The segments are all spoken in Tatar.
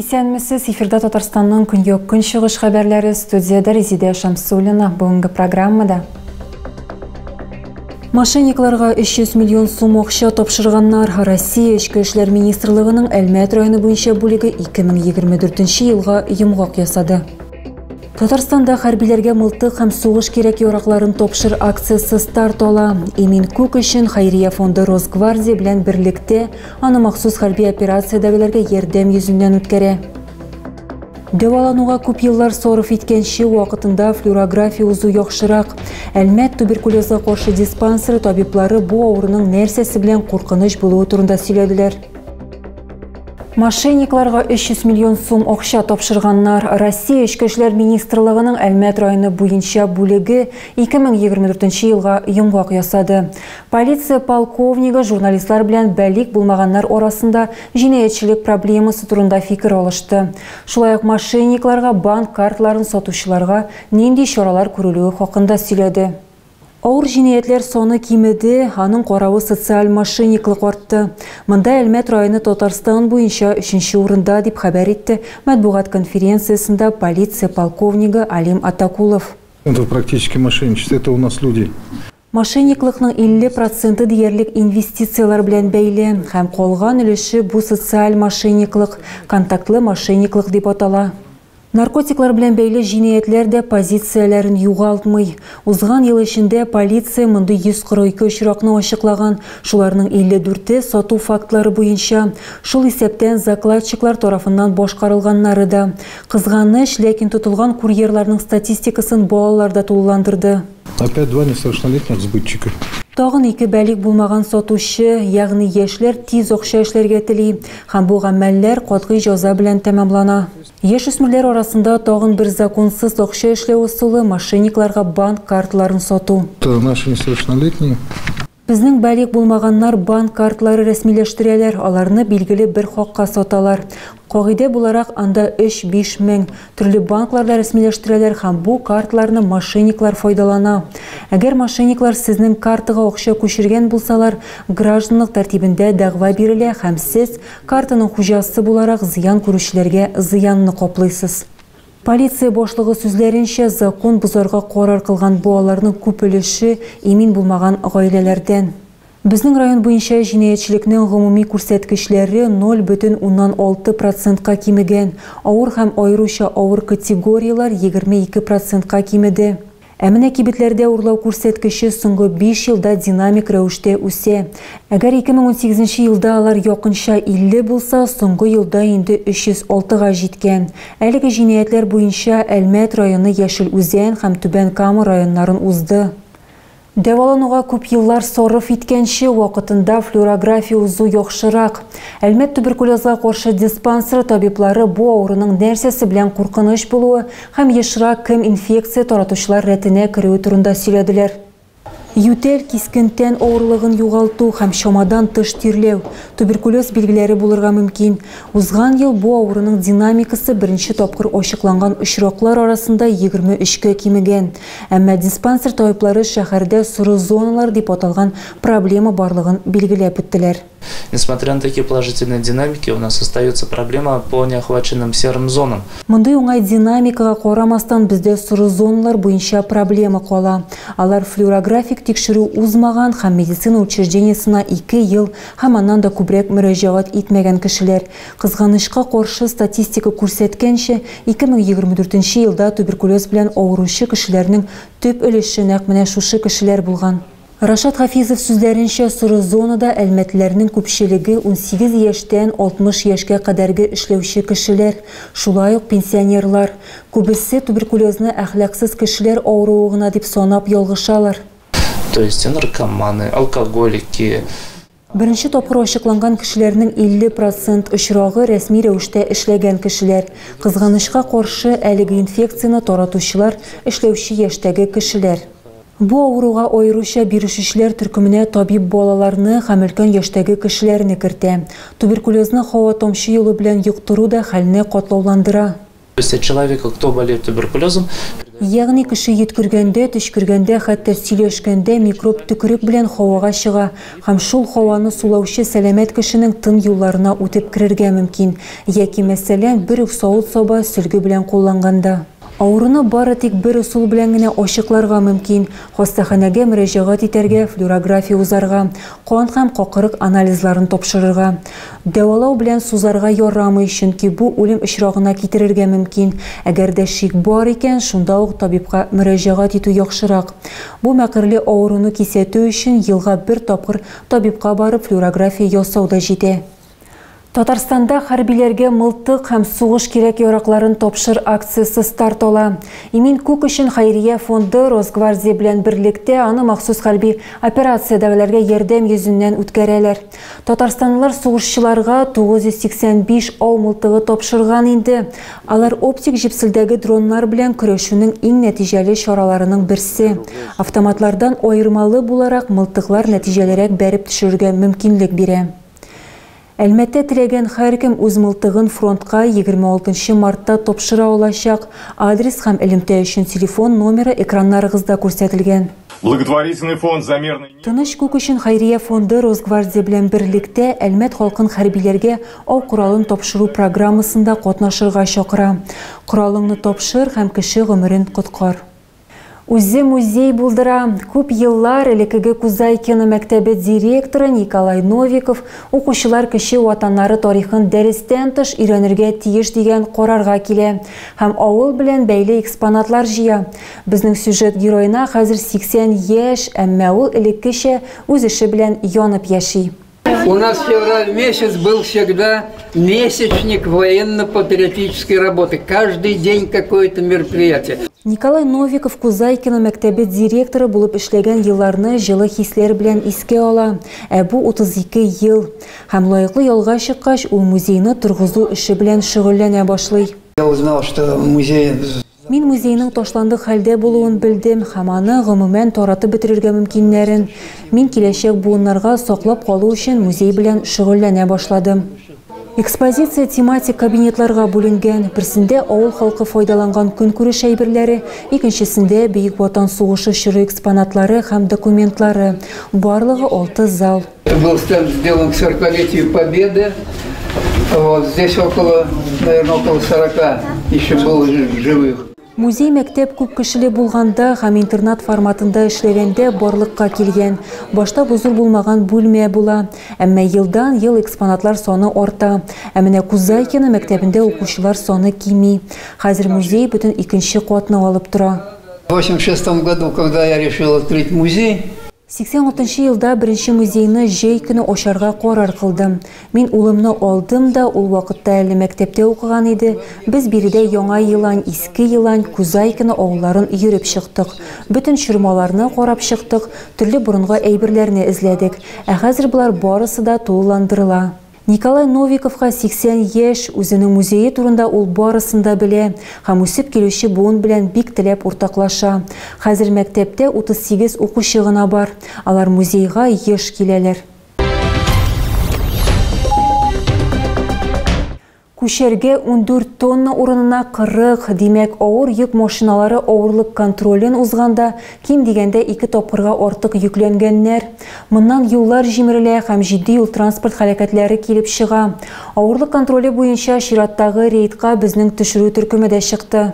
Исәнмесез, эфирда Татарстанның көньяк көнчыгыш хәбәрләре, студиядә Резидә Шамсуллина. Бүгенге программада Мошенникларга 300 миллион сум акча тапшырганнар. Россия Эчке эшләр министрлыгының Әлмәт районы буенча бүлеге 2024 елга йомгак ясады. Татарстанда хәрбиләргә мылтык һәм сугыш кирәк-яракларын тапшыр акциясе старт ала. Имин күк өчен хәйрия фонды Росгвардия белән берлектә аны махсус хәрби операциядәгеләргә ярдәм йөзеннән үткәрә. Дәвалануга күп еллар сарыф иткәнче вакытында флюорография узу яхшырак. Әлмәт туберкулезга каршы диспансеры табиблары бу авыруның нәрсәсе белән куркыныч булуы турында сөйләделәр. Мошенникларга 300 миллион сум акча тапшырганнар. Россия Эчке эшләр министрлыгының Әлмәт районы буенча бүлеге 2024 елга йомгак ясады. Полиция полковнигы журналистлар белән бәлик булмаганнар арасында җинаятьчелек проблемасы турында фикер алышты. Шулай ук мошенникларга банк картларын сатучыларга нинди чаралар күрелүе хакында сөйләде. Авыр җинаятьләр саны кимеде, аның каравы социаль мошенниклык артты. Монда Әлмәт районы Татарстан буенча 3нче урында дип хәбәр итте матбугат конференциясендә полиция полковнигы Алим Атакулов. Это практически мошенничество, это у нас люди. Мошенниклыкның 50% диярлек инвестицияләр белән бәйле һәм калган өлеше бу социаль мошенниклык, контактлы мошенниклык дип атала. Наркотиклар белән бәйле җинаятьләр дә позицияләрен югалтмый. Узган ел эчендә полиция мондый 142 очракны ачыклаган, шуларның 54-е сату фактлары буенча, шул исәптән закладчиклар тарафыннан башкарылганнары да. Кызганыч, ләкин тотылган курьерларның статистикасын балалар да тулыландырды. Опять два несовершеннолетних сбытчика. Тагын ике бәлик булмаган сатучы, ягъни яшьләр тиз акча эшләргә тели. Һәм бу гамәлләр катгый җәза белән тәмамлана. Яшь үсмерләр арасында тагын бер законсыз акча эшләү ысулы мошенникларга банк картларын сату. Это наши несовершеннолетние. Безнең бәлик булмаганнар банк картлары рәсмиләштерәләр, аларны билгеле бер хакка саталар. Кагыйдә буларак анда 3-5 мең төрле банкларда рәсмиләштерәләр һәм бу картларны мошенниклар файдалана. Әгәр мошенниклар сезнең картага акча күчергән булсалар, гражданлык тәртибендә дәгъва бирелә һәм сез картаның хуҗасы буларак зыян күрүчеләргә зыянны каплыйсыз. Полиция башлыгы сүзләренчә, закон бозарга карар кылган балаларның күп өлеше имин булмаган гаиләләрдән. Безнең район буенча җинаятьчелекнең гомуми күрсәткечләре 0,6%-ка кимегән. Авыр һәм аеруча авыр категорияләр 22%-ка кимеде. Ә менә кибетләрдә урлау күрсәткече соңгы 5 елда динамик рәвештә үсә. Әгәр 2018 елда алар якынча 50 булса, соңгы елда инде 306-га җиткән. Әлеге җинаятьләр буенча Әлмәт районы Яшел Үзән һәм Түбән Кама районнарын узды. Дәвалануга күп еллар сарыф иткәнче вакытында флюорография узу яхшырак. Әлмәт туберкулезга каршы диспансеры табиблары бу авыруның нәрсәсе белән куркыныч булуы һәм ешрак кем инфекция таратучылар рәтенә керүе турында сөйләделәр. Ютәл, кискен тән авырлыгын югалту һәм чамадан тыш тирләү туберкулез билгеләре булырга мөмкин. Узган ел бу авыруның динамикасы беренче тапкыр ачыкланган очраклар арасында 23-кә кимегән. Әмма диспансер табиблары шәһәрдә соры зоналар дип аталган проблема барлыгын билгеләп үттеләр. Несмотря на такие положительные динамики, у нас остается проблема по неохваченным серым зонам. Мондый уңай динамикага карамастан бездә соры зоналар буенча проблема кала. Алар флюорографик тикшерү узмаган һәм медицина учреждениесына 2 ел һәм аннан да күбрәк мөрәҗәгать итмәгән кешеләр. Кызганычка каршы статистика күрсәткәнчә, 2024 елда туберкулез белән авыручы кешеләрнең төп өлеше нәкъ менә шушы кешеләр булган. Рашат Хафизов сүзләренчә, соры зонада әлмәтләрнең күпчелеге 18 яшьтән 60 яшькә кадәрге эшләүче кешеләр, шулай ук пенсионерлар. Күбесе туберкулезны әхлаксыз кешеләр авыруы гына дип санап ялгышалар. То есть наркоманы, алкоголики. Беренче тапкыр ачыкланган кешеләрнең 50% очрагы рәсми рәвештә эшләгән кешеләр. Кызганычка каршы әлеге инфекцияне таратучылар эшләүче яшьтәге кешеләр. Бу авыруга аеруча бирешүчеләр төркеменә табиб балаларны һәм өлкән яшьтәге кешеләрне кертә. Туберкулезны һава тамчы юлы белән йоктыру да хәлне катлауландыра. То есть от человека, кто болеет туберкулезом, Ягъни кеше йөткергәндә, төчкергәндә, хәтта сөйләшкәндә микроб төкерек белән һавага чыга һәм шул һаваны сулаучы сәламәт кешенең тын юлларына үтеп керергә мөмкин. Яки, мәсәлән, бер үк савыт-саба сөлге белән кулланганда. Авыруны бары тик бер ысул белән генә ачыкларга мөмкин. Хастаханәгә мөрәҗәгать итәргә, флюорография узарга, кан һәм какырык анализларын тапшырырга. Дәвалау белән сузарга ярамый, чөнки бу үлем очрагына китерергә мөмкин. Әгәр дә шик бар икән, шунда ук табибка мөрәҗәгать итү яхшырак. Бу мәкерле авыруны кисәтү өчен елга бер тапкыр табибка барып флюорография ясау да җитә. Татарстанда хәрбиләргә мылтык һәм сугыш кирәк-яракларын тапшыр акциясе старт ала. Имин күк өчен хәйрия фонды Росгвардия белән берлектә аны махсус хәрби операциядәгеләргә ярдәм йөзеннән үткәрәләр. Татарстанлылар сугышчыларга 985 ау мылтыгы тапшырган инде. Алар оптик җепселдәге дроннар белән көрәшүнең иң нәтиҗәле чараларының берсе. Автоматлардан аермалы буларак мылтыклар нәтиҗәлерәк бәреп төшерергә мөмкинлек бирә. Әлмәттә теләгән һәркем үз мылтыгын фронтка 26 мартта тапшыра алачак. Адрес һәм элемтә өчен телефон номеры экраннарыгызда күрсәтелгән. Благотворительный фонд за мирный Тыныч күк өчен хәйрия фонды Росгвардия белән берлектә Әлмәт халкын хәрбиләргә ау коралын тапшыру программасында катнашырга чакыра. Коралыңны тапшыр һәм кеше гомерен коткар. Үзе музей булдыра. Күп еллар элеккеге Кузайкино мәктәбе директоры Николай Новиков укучылар кече ватаннары тарихын дәрестән тыш өйрәнергә тиеш дигән карарга килә һәм авыл белән бәйле экспонатлар җыя. Безнең сюжет героена хәзер 80 яшь, әмма ул элеккечә үз эше белән янып яши. У нас февраль месяц был всегда месячник военно-патриотической работы. Каждый день какое-то мероприятие. Николай Новиков Кузайкино мәктәбе директоры булып эшләгән елларны җылы хисләр белән искә ала. Ә бу 32 ел. Һәм лаеклы ялга чыккач, ул музейны торгызу эше белән шөгыльләнә башлый. Я узнал, что музей Мин музейның ташландык хәлдә булуын белдем һәм аны гомумән таратып бетерергә мөмкиннәрен. Мин киләчәк буыннарга саклап калу өчен музей белән шөгыльләнә башладым. Экспозиция тематик кабинетларга бүленгән. Берсендә авыл халкы файдаланган көнкүреш әйберләре, икенчесендә Бөек Ватан сугышы чоры экспонатлары һәм документлары. Барлыгы 6 зал. Был стенд сделан к 40-летию Победы. Вот здесь около, наверное, около 40 еще было живых. Музей мәктәп күп кешеле булганда һәм интернат форматында эшләгәндә барлыкка килгән. Башта бу зур булмаган бүлмә була, әмма елдан ел экспонатлар саны арта. Ә менә Кузайкино мәктәбендә укучылар саны кими. Хәзер музей бөтен икенче катны алып тора. В восемьдесят шестом году, когда я решил открыть музей, 86 елда беренче музейны җәй көне ачарга карар кылдым. Мин улымны алдым да, ул вакытта әле мәктәптә укыган иде. Без биредә Яңа Елань, Иске Елань, Кузайкино авылларын йөреп чыктык. Бөтен чормаларны карап чыктык, төрле борынгы әйберләрне эзләдек. Ә хәзер болар барысы да тулыландырыла. Николай Новиковка 80 яшь, үзенең музее турында ул барысын да белә һәм үсеп килүче буын белән бик теләп уртаклаша. Хәзер мәктәптә 38 укучы гына бар. Алар музейга еш киләләр. Күчәргә 14 тонна урынына 40, димәк, авыр йөк машиналары авырлык контролен узганда ким дигәндә 2 тапкырга артык йөкләнгәннәр. Моннан юллар җимерелә һәм җитди юл транспорт һәлакәтләре килеп чыга. Авырлык контроле буенча чираттагы рейдка безнең төшерү төркеме дә чыкты.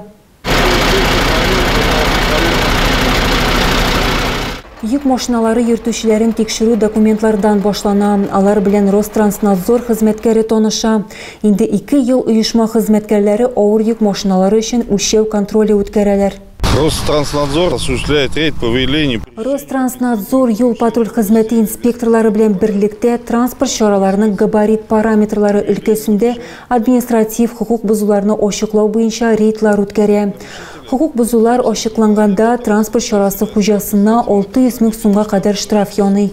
Йөк машиналары йөртүчеләрен тикшерү документлардан башлана. Алар белән Ространснадзор хезмәткәре таныша. Инде 2 ел оешма хезмәткәрләре авыр йөк машиналары өчен үлчәү контроле үткәрәләр. Ространснадзор осуществляет рейд по выявлению. Ространснадзор юл патруль хезмәте инспекторлары белән берлектә транспорт чараларының габарит параметрлары өлкәсендә административ хокук бозуларны ачыклау буенча рейдлар үткәрә. Хокук бозулар ачыкланганда транспорт чарасы хуҗасына 600 мең сумга кадәр штраф яный.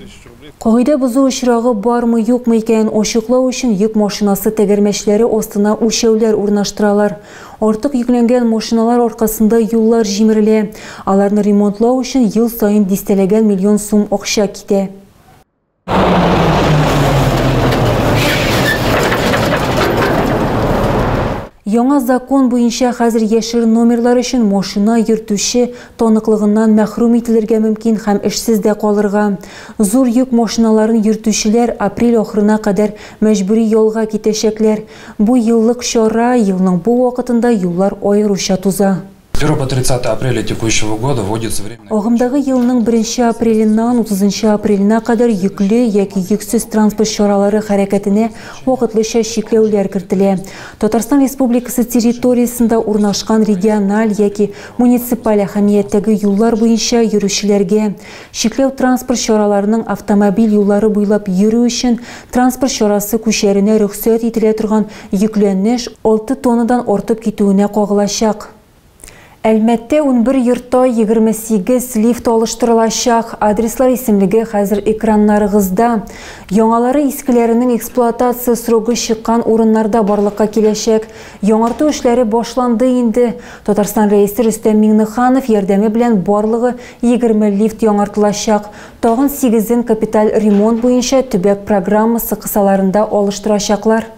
Кагыйдә бозу очрагы бармы юкмы икәнен ачыклау өчен йөк машинасы тәгәрмәчләре астына үлчәүләр урнаштыралар. Артык йөкләнгән машиналар аркасында юллар җимерелә. Аларны ремонтлау өчен ел саен дистәләгән миллион сум акча китә. Яңа закон буенча хәзер яшерен номерлар өчен машина йөртүче таныклыгыннан мәхрүм ителергә мөмкин һәм эшсез дә калырга. Зур йөк машиналарын йөртүчеләр апрель ахырына кадәр мәҗбүри ялга китәчәкләр. Бу еллык чара, елның бу вакытында юллар аеруча туза. С 1 по 30 апреля текущего года вводится временное... Агымдагы елның 1 апреленнән 30 апреленә кадәр йөкле яки йөксез транспорт чаралары хәрәкәтенә вакытлыча чикләүләр кертелә. Татарстан Республикасы территориясендә урнашкан региональ яки муниципаль әһәмияттәге юллар буенча йөрүчеләргә чикләү транспорт чараларының автомобиль юллары буйлап йөрү өчен транспорт чарасы күчәренә рөхсәт ителә торган йөкләнеш 6 тоннадан артып китүенә кагылачак. Әлмәттә 11 йортта 28 лифт алыштырылачак. Адреслар исемлеге хәзер экраннарыгызда. Яңалары искеләренең эксплуатация срогы чыккан урыннарда барлыкка киләчәк. Яңарту эшләре башланды инде. Татарстан Рәисе Рөстәм Миңнеханов ярдәме белән барлыгы 20 лифт яңартылачак. Тагын 8-ен капиталь ремонт буенча төбәк программасы кысаларында алыштырачаклар.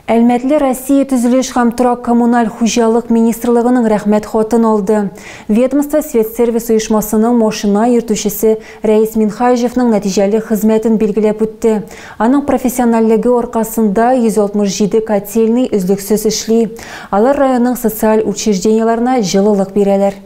Әлмәтле Россия төзелеш һәм торак коммуналь хуҗалык министрлыгының рәхмәт хатын алды. Ведомство Светсервис оешмасының машина йөртүчесе Рәис Минхаҗевның нәтиҗәле хезмәтен билгеләп үтте. Аның профессиональлеге аркасында 167 котельный өзлексез эшли. Алар районның социаль учреждениеләренә җылылык бирәләр.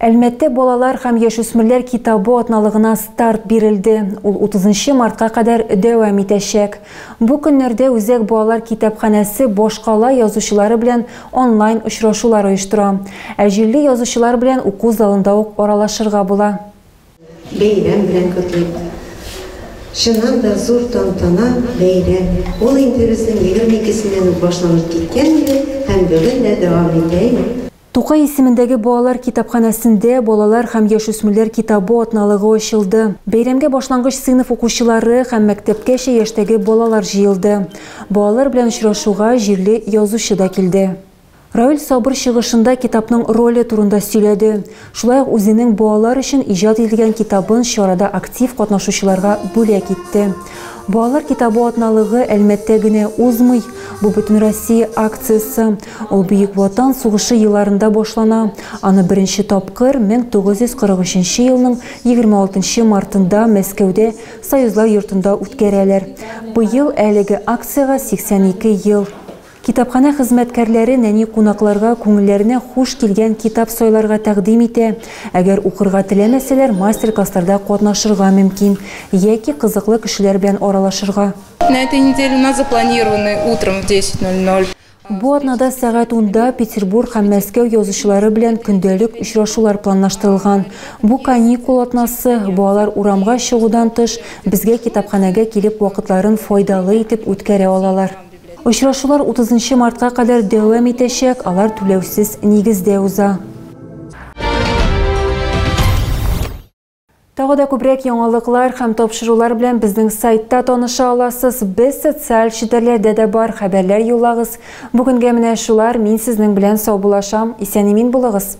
Әлмәттә балалар һәм яшүсмерләр китабы атналыгына старт бирелде. Ул 30 мартка кадәр дәвам итәчәк. Бу көннәрдә Үзәк балалар китапханәсе башкала язучылары белән онлайн очрашулар оештыра. Ә җирле язучылар белән уку залында ук аралашырга була. Бәйрәм белән котлыйм. Чыннан да зур тантана бәйрәм. Ул инде безнең 22-сеннән үк башланып киткән иде һәм бүген дә дәвам итә инде. Тукай исемендәге балалар китапханәсендә балалар һәм яшүсмерләр китабы атналыгы ачылды. Бәйрәмгә башлангыч сыйныф укучылары һәм мәктәпкәчә яшьтәге балалар җыелды. Балалар белән очрашуга җирле язучы да килде. Равил Сабыр чыгышында китапның роле турында сөйләде. Шулай ук үзенең балалар өчен иҗат ителгән китабын чарада актив катнашучыларга бүләк итте. Балалар китабы атналыгы Әлмәттә генә узмый. Бу бөтен Россия акциясе. Ул Бөек Ватан сугышы елларында башлана. Аны беренче тапкыр 1943 елның 26 мартында Мәскәүдә Союзлар йортында үткәрәләр. Быел әлеге акциягә 82 ел. Китапханә хезмәткәрләре нәни кунакларга күңелләренә хуш килгән китап сайларга тәкъдим итә. Әгәр укырга теләмәсәләр, мастер-классларда катнашырга мөмкин яки кызыклы кешеләр белән аралашырга. На этой неделе у нас запланированы утром в 10:00. Бу атнада сәгать 10-да Петербург һәм Мәскәү язучылары белән көндәлек очрашулар планлаштырылган. Бу каникул атнасы, балалар урамга чыгудан тыш, безгә китапханәгә килеп вакытларын файдалы итеп үткәрә алалар. Очрашулар 30 мартка кадәр дәвам итәчәк, алар түләүсез нигездә уза. Тагы да күбрәк яңалыклар һәм тапшырулар белән безнең сайтта таныша аласыз. Без социаль челтәрләрдә дә бар, хәбәрләр юллагыз. Бүгенгә менә шулар, мин сезнең белән саубуллашам. Исән-имин булыгыз.